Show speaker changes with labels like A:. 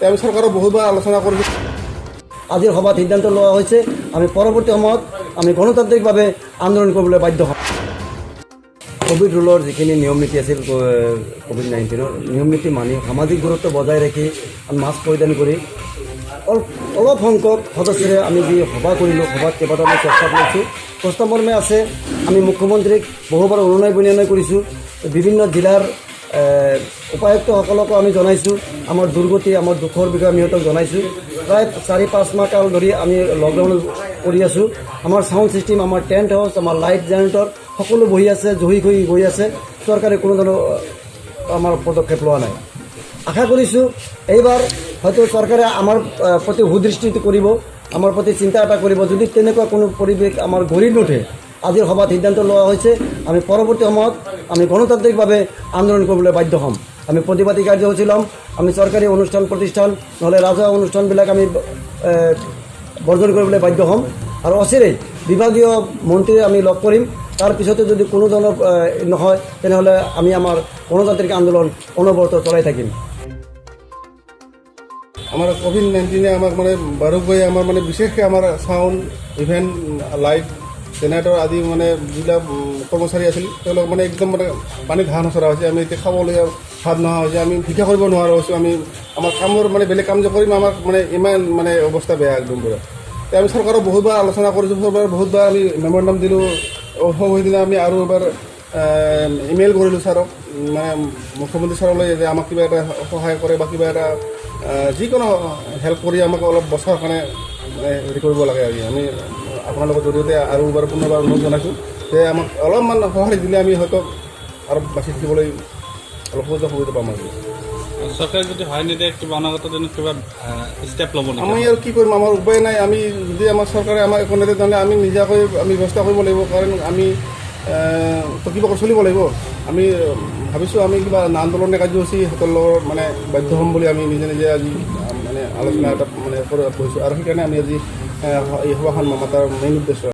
A: আমি চৰকাৰক বহুতবাৰ আলোচনা কৰিছোঁ।
B: আজিৰ সভাত সিদ্ধান্ত লোৱা হৈছে, আমি পৰৱৰ্তী সময়ত আমি গণতান্ত্ৰিকভাৱে আন্দোলন কৰিবলৈ বাধ্য হ'ম। ক'ভিড ৰুলৰ যিখিনি নিয়ম নীতি আছিল, ক'ভিড-19ৰ নিয়ম নীতি মানি, সামাজিক দূৰত্ব বজাই ৰাখি, আমি মাস্ক পৰিধান কৰি অলপ অলপ সংখ্যক সদস্যৰে আমি যি সভা কৰিলোঁ, সভাত কেইবাটাও আমি প্ৰস্তাৱ লৈছোঁ। প্ৰস্তাৱ মৰ্মে আছে, আমি মুখ্যমন্ত্ৰীক বহুবাৰ অনুনয় বিনয় কৰিছোঁ। বিভিন্ন জিলাৰ উপায়ুক্তসকলকো আমি জনাইছোঁ। আমাৰ দুৰ্গতি, আমাৰ দুখৰ বিষয়ে আমি সিহঁতক জনাইছোঁ। প্ৰায় 4-5 মাহ কাল ধৰি আমি লকডাউন কৰি আছোঁ। আমাৰ চাউণ্ড ছিষ্টেম, আমাৰ টেণ্ট হাউচ, আমাৰ লাইট, জেনেৰেটৰ সকলো বহি আছে, জহি খহি গৈ আছে। চৰকাৰে কোনো ধৰণৰ আমাৰ পদক্ষেপ লোৱা নাই। আশা কৰিছোঁ, এইবাৰ হয়তো চৰকাৰে আমাৰ প্ৰতি সুদৃষ্টি কৰিব, আমাৰ প্ৰতি চিন্তা এটা কৰিব। যদি তেনেকুৱা কোনো পৰিৱেশ আমাৰ গঢ়ি নুঠে, আজিৰ সভাত সিদ্ধান্ত লোৱা হৈছে, আমি পৰৱৰ্তী সময়ত আমি গণতান্ত্ৰিকভাৱে আন্দোলন কৰিবলৈ বাধ্য হ'ম। আমি প্ৰতিবাদী কাৰ্যসূচী ল'ম। আমি চৰকাৰী অনুষ্ঠান প্ৰতিষ্ঠান নহ'লে ৰাজহুৱা অনুষ্ঠানবিলাক আমি বৰ্জন কৰিবলৈ বাধ্য হ'ম আৰু অচিৰেই বিভাগীয় মন্ত্ৰী আমি লগ কৰিম। তাৰপিছতে যদি কোনো ধৰণৰ নহয়, তেনেহ'লে আমি আমাৰ গণতান্ত্ৰিক আন্দোলন অনবৰত চলাই থাকিম।
A: আমাৰ ক'ভিড-19এ আমাক মানে বাৰুকৈ আমাৰ মানে বিশেষকৈ আমাৰ চাউণ্ড, ইভেণ্ট, লাইট, জেনেৰেটৰ আদি মানে যিবিলাক কৰ্মচাৰী আছিল, তেওঁলোক মানে একদম মানে পানীত হাঁহ নচৰা হৈছে। আমি এতিয়া খাবলৈ ভাত নোহোৱা হৈছে। আমি ভিক্ষা কৰিব নোৱাৰা হৈছোঁ। আমি আমাৰ কামৰ মানে বেলেগ কাম যে কৰিম, আমাক মানে ইমান মানে অৱস্থা বেয়া একদম পূৰা। এতিয়া আমি চৰকাৰক বহুতবাৰ আলোচনা কৰিছোঁ। চৰকাৰক বহুতবাৰ আমি মেমৰেণ্ডাম দিলোঁ। সেইদিনা আমি আৰু এবাৰ ইমেইল কৰিলোঁ ছাৰক, মানে মুখ্যমন্ত্ৰী ছাৰলৈ, যে আমাক কিবা এটা সহায় কৰে বা কিবা এটা যিকোনো হেল্প কৰি আমাক অলপ বচাৰ কাৰণে মানে হেৰি কৰিব লাগে। আৰু আমি আপোনালোকৰ জৰিয়তে আৰু এবাৰ পুনৰবাৰ অনুৰোধ জনাইছোঁ যে আমাক অলপমান সঁহাৰি দিলে আমি হয়তো আৰু বাচি থাকিবলৈ অলপ সুযোগ সুবিধা পাম। আৰু
C: চৰকাৰে যদি সহায় নিদিয়ে, কিবা অনাগত দিনত কিবা ষ্টেপ ল'ব নেকি?
A: আমি আৰু কি কৰিম? আমাৰ উপায় নাই। আমি যদি আমাৰ চৰকাৰে আমাক একো নিদিয়ে, তেনেহ'লে আমি নিজাকৈ আমি ব্যৱস্থা কৰিব লাগিব। কাৰণ আমি তো কিবা কৰি চলিব লাগিব। আমি ভাবিছোঁ, আমি কিবা আন্দোলনৰ কাৰ্যসূচী সিহঁতৰ লগত মানে বাধ্য হ'ম বুলি আমি নিজে নিজে আজি মানে আলোচনা এটা মানে বহিছোঁ। আৰু সেইকাৰণে আমি আজি এই সভাখন মাতাৰ মেইন উদ্দেশ্য।